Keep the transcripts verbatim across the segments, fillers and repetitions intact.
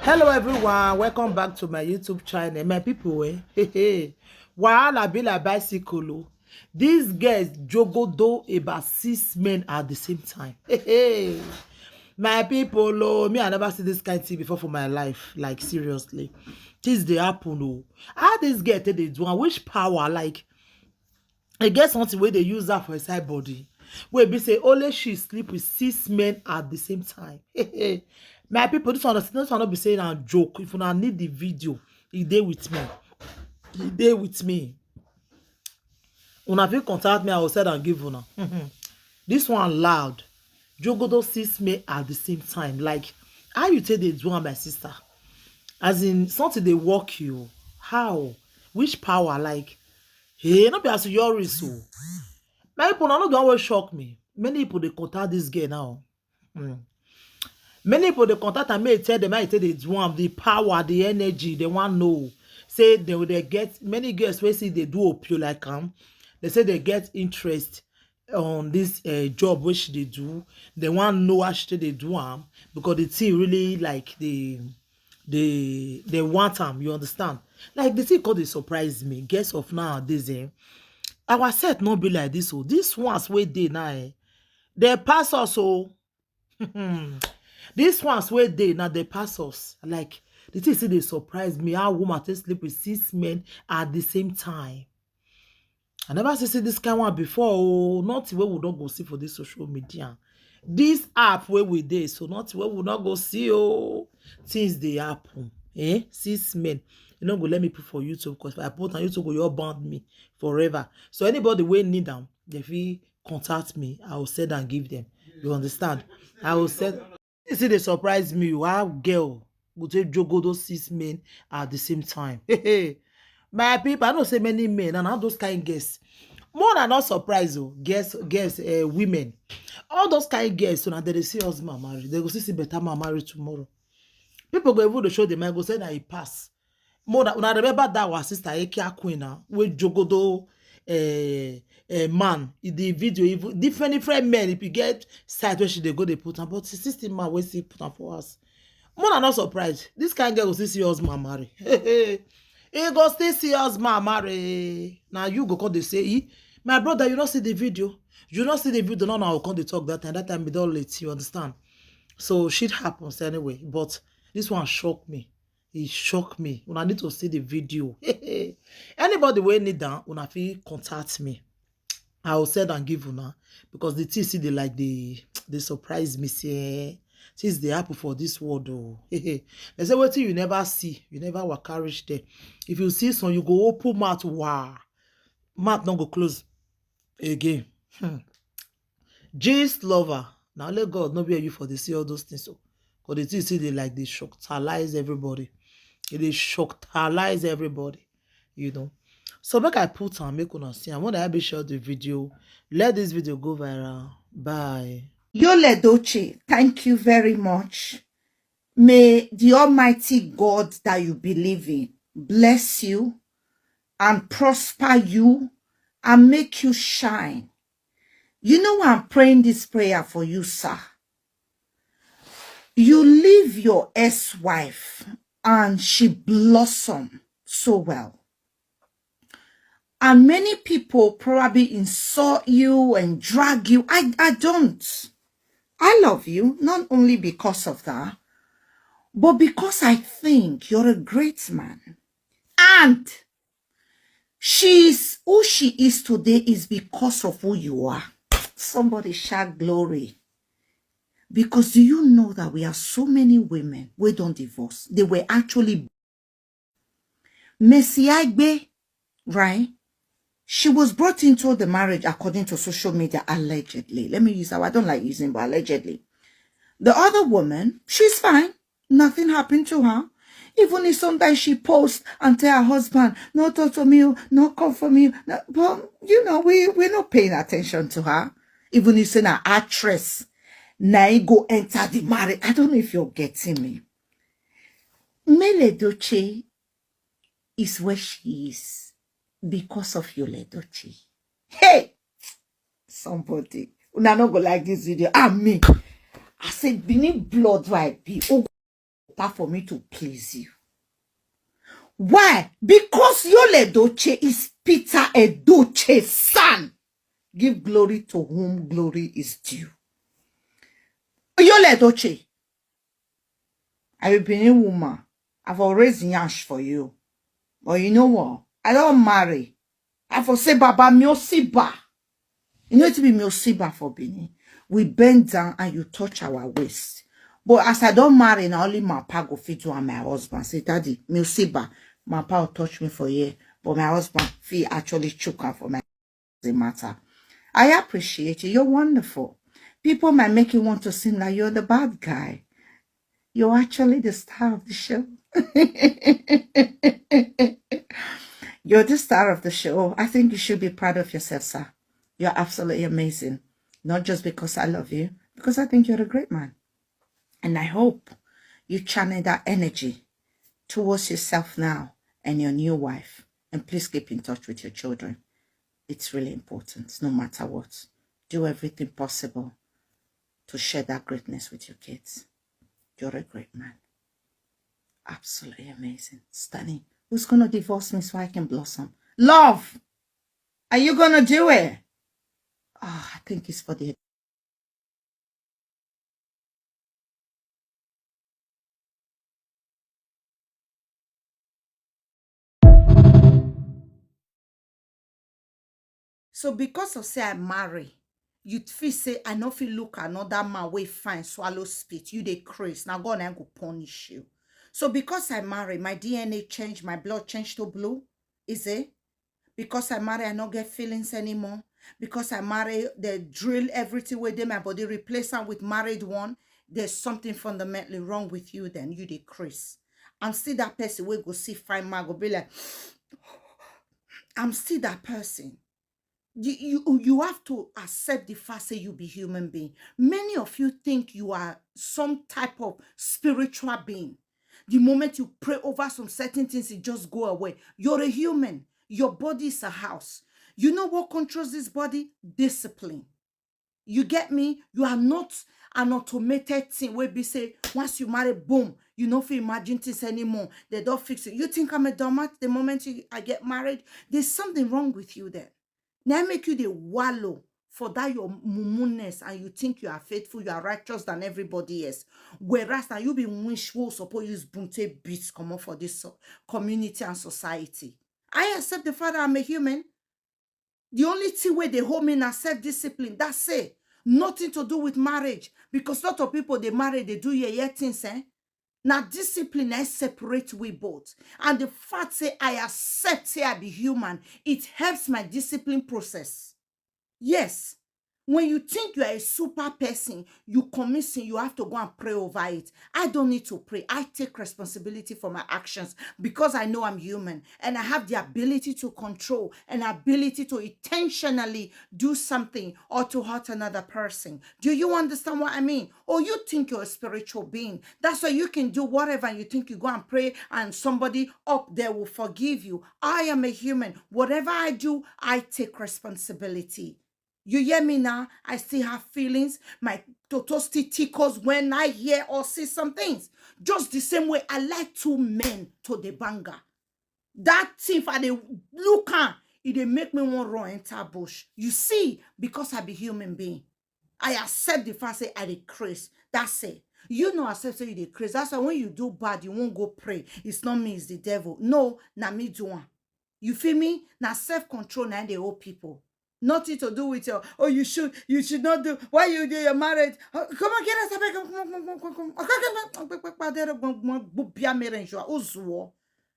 Hello everyone, welcome back to my YouTube channel. My people, eh? Hey, hey. Wahala be like bicycle o. These girls jogodo about six men at the same time. Hey, hey. My people, oh, me, I never see this kind thing before for my life. Like, seriously. Things dey happen o. How this girl take dey do am? Which power? Like, e get something wey dey use her for inside body, wey be say only she sleep with six men at the same time. My people, this one, this one no be say na joke. If una need the video, e dey with me. E dey with me. Una fit contact me, I will send and give una. This one loud. Jogodo six men at the same time. Like, how you take dey do am, my sister? As in, something dey work you. How? Which power? Like, hey, no be as you so. My people, na no the one wey shock me. Many people dey contact this girl now. Hmm. Many people dey contact am, make e tell them how e take dey do am, the power, the energy, they wan know. Say they, they get many girls wey see dey do opio like am. They say they get interest on this, eh, job wey she dey do. They wan know how she take dey do am, because the thing really, like, they, they, they want am, you understand? Like, the thing come dey surprise me. Girls of nowadays, eh, our set no be like this o. These ones wey dey now, eh, they pass us o. These ones wey dey now, they pass us. Like, the thing still dey surprise me how woman take sleep with six men at the same time. I never see, see this kind one before o. Nothing wey we don go see for this social media. This app wey we dey so, nothing wey we don go see o. Things dey happen. Eh? Six men. You no go let me put for YouTube, 'cause if I put on YouTube, go, you ban me forever. So anybody wey need am, they fit contact me. I will send and give them. You understand? I will send. You see, they surprise me. How girl go take jogodo six men at the same time? My people, I know say many men, and all those kind girls. More than not surprise o, girls, girls, eh, women. All those kind girls, so now they dey see husband marry. They go see, see better man marry tomorrow. People go even dey show them, I go say na e pass. More than, una remember that our sister Ekia Queen now, wey jogodo, eh, eh, man. In the video, even different, different men, if you get side where she dey go, they put am. But the sixteen man wey still put am for us. More than not surprised. This kind girl go still see husband marry. He go still see husband marry. Now you go come dey say, "Eh, my brother, you no see the video. You no see the video." No, no, I go come dey talk that time. That time, e don late, you understand? So shit happens anyway. But this one shock me. E shock me. Una need to see the video. Anybody wey need am, una fit contact me. I will send and give una, because the thing still dey, like, dey, dey surprise me. Say, eh, things dey happen for this world o. They say wetin you never see, you never waka reach there. If you see some, you go open mouth, wow. Mouth no go close again. Hmm. Gist lover, na only God know where you for dey see all those things. So, 'cause the thing still dey, like, dey shockalize everybody. E dey shockalize everybody, you know. So make I put am, make una see am. When I be share the video, let this video go viral. Bye. Yul Edochie, thank you very much. May the Almighty God that you believe in bless you and prosper you and make you shine. You know why I'm praying this prayer for you, sir? You leave your ex-wife and she blossom so well. And many people probably insult you and drag you. I, I don't. I love you, not only because of that, but because I think you're a great man. And she's, who she is today is because of who you are. Somebody shout glory. Because do you know that we have so many women wey don divorce? They were actually Mercy Aigbe, right? She was brought into the marriage according to social media, allegedly. Let me use that. I don't like using, but allegedly. The other woman, she's fine. Nothing happened to her. Even if sometimes she posts and tell her husband, "No talk to me, oh, no come for me, oh." No, but, you know, we, we're not paying attention to her. Even if say na actress, na e go enter the marriage. I don't know if you're getting me. Mele Doche is where she is because of Yul Edochie. Hey! Somebody. Una no go like this video. Ah, me. I said, Benin blood, why be? Oh, apart from me to please you. Why? Because Yul Edochie is Peter Edochie's son. Give glory to whom glory is due. Yul Edochie, I be Benin woman. I've always yash for you. But you know what? I don't marry. I for say, "Baba, mi ò sì bà." You know, it be mi ò sì bà for Benin. We bend down and you touch our waist. But as I don't marry, na only my papa go fit do and my husband. Say, "Daddy, mi ò sì bà." My papa will touch me for here. But my husband fit actually choke am for my the matter. I appreciate you. You're wonderful. People might make you want to seem like you're the bad guy. You're actually the star of the show. You're the star of the show. I think you should be proud of yourself, sir. You're absolutely amazing. Not just because I love you, because I think you're a great man. And I hope you channel that energy towards yourself now and your new wife. And please keep in touch with your children. It's really important, no matter what. Do everything possible to share that greatness with your kids. You're a great man. Absolutely amazing. Stunning. Who's going to divorce me so I can blossom? Love! Are you going to do it? Oh, I think it's for the So because of say I marry, you feel say I no fit look another man wey fine swallow spit. You dey craze. Now God na go punish you. So because I marry, my D N A change, my blood change to blue. Is it? Because I marry, I no get feelings anymore. Because I marry, they drill everything wey dey my body, replace am with married one. There's something fundamentally wrong with you then. You dey craze. I'm still that person wey go see fine man, go be like, I'm still that person. You, you, you have to accept the fact say you be human being. Many of you think you are some type of spiritual being. The moment you pray over some certain things, it just go away. You're a human. Your body is a house. You know what controls this body? Discipline. You get me? You are not an automated thing wey be say once you marry, boom, you no fit imagine things anymore. They don't fix it. You think I'm a doormat the moment you, I get married? There's something wrong with you then. Now make you dey wallow for that your mumuness, and you think you are faithful, you are righteous than everybody else. Whereas now you be wish we suppose use bunte beats come up for this so-, community and society. I accept the fact that I'm a human. The only thing wey dey hold me na self-discipline. That's it. Nothing to do with marriage. Because lot of people dey marry, they do yeye things, eh? Now discipline I separate we both. And the fact say I accept say I be human, it helps my discipline process. Yes. When you think you are a super person, you commit sin, you have to go and pray over it. I don't need to pray. I take responsibility for my actions because I know I'm human and I have the ability to control and ability to intentionally do something or to hurt another person. Do you understand what I mean? Or you think you're a spiritual being. That's why you can do whatever and you think you go and pray and somebody up there will forgive you. I am a human. Whatever I do, I take responsibility. You hear me now? I still have feelings. My toto still tickles when I hear or see some things. Just the same way I like two men to the banger. That thing, if I dey look am, e dey make me wan run enter bush. You see, because I be human being, I accept the fact say I dey craze. That's it. You no accept say you dey craze. That's why when you do bad, you won't go pray. It's not me, it's the devil. No, na me do am. You feel me? Na self-control na dey hold people. Nothing to do with your, "Oh, you should, you should not do. Why you do your marriage? Oh, come on, get us, abeg, come, come, come, come, come, come."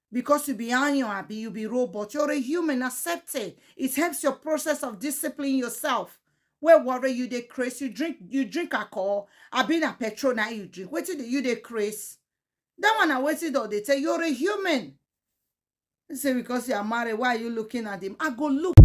Because you be iron, abi, you be robot. You're a human. Accept it. It helps your process of discipline yourself. Where worry you dey craze, you drink, you drink alcohol. Abi na petrol na you drink. Wetin dey you dey craze? That one na wetin don dey tell you. You're a human. You say because you are married, why are you looking at him? I go look.